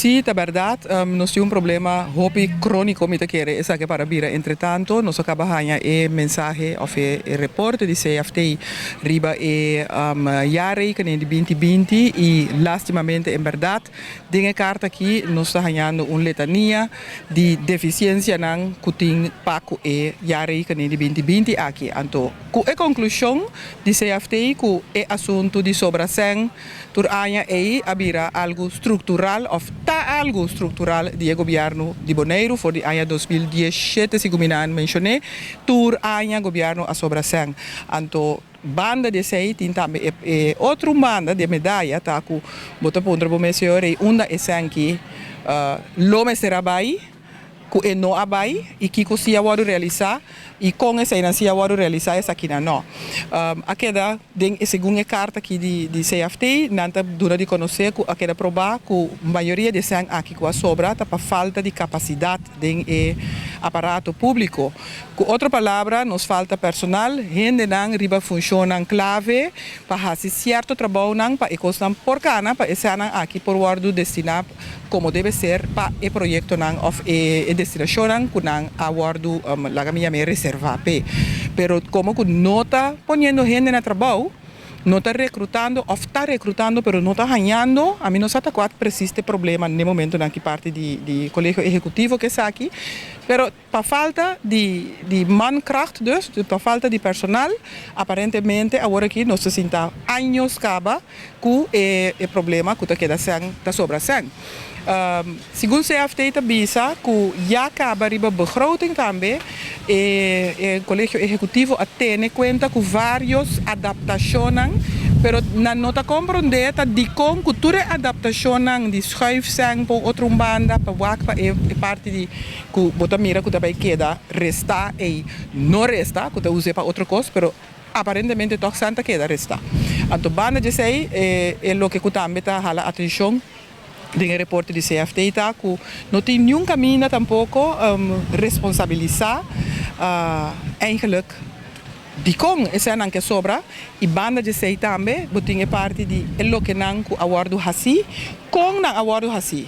Si, ta bèrdat, nos tin un problema hopi króniko, mi ta kere, esaki a bira. Entre tantu, nos a kaba haña e mensahe òf e reporte di CFT riba e jaarrekening di 2020 i lastimamente, en bèrdat, den e karta aki nos ta hañando un letania di defisiensianan ku tin pa ku e jaarrekening di 2020 aki. Anto, ku e konklushon di CFT ku e asuntu di sobra sèn tur aña ei a bira algu struktural òf ta algu struktural di gobièrnu di Boneiru for di aña 2017, segun mi a menshoná, tur aña gobièrnu a sobra sèn. Anto, banda di esei tin tambe e otro banda di medaya ta ku bo ta puntra bo mes ei unda e sèn ki lo mester a bai ku e no a bai i kiko si a wòrdu realisá i kon esei nan si a wòrdu realisá, esaki nan no. A keda den segun e karta aki di CFT, nan ta duna di konosé ku a keda probá ku mayoria di sèn aki ku a sobra ta pa falta di kapasidat den e aparato públiko. Ku otro palabra, nos falta personal, hendenan riba funshonnan klave pa hasi sierto trabounan pa e kosnan por kana, pa e sènnan aki por wòrdu destiná komo debe ser pa e proyektonan òf e destinashonnan ku nan a wòrdu laga mi yam'é reservá p'e. Pero komo ku no ta poniendo hende na trabou, no ta rekrutando òf ta rekrutando pero no ta hañando, ami no sa ta kua presis e problema na momentonan ku parti di kolegio ehekutivo ku esaki, pero pa falta di mankracht dus, pa falta di personal, aparentemente awor aki nos ta sinta aña kaba ku e problema ku ta keda sèn, ta sobra sèn. Segun CFT ta bisa ku ya kaba riba begroting tambe e kolegio ehekutivo a tene kuenta ku vários adaptashonnan, pero nan no ta komprondé ta dikon ku tur e adaptashonnan di schuif sèn pa otro banda pa wak pa e parti di ku bo ta mira ku ta bai keda resta e no resta ku ta usa pa otro kos, pero aparentemente toch sèn ta keda resta. Anto, banda di esei e loke ku tambe ta hala atenshon den reporte di CFT ta ku no tin ningun kaminda tampoko responsabilisá eigenlijk dikon e sènnan ku sobra. I banda di esei tambe bo tin e parti di e loke nan ku a wòrdu hasi, kon nan a wòrdu hasi.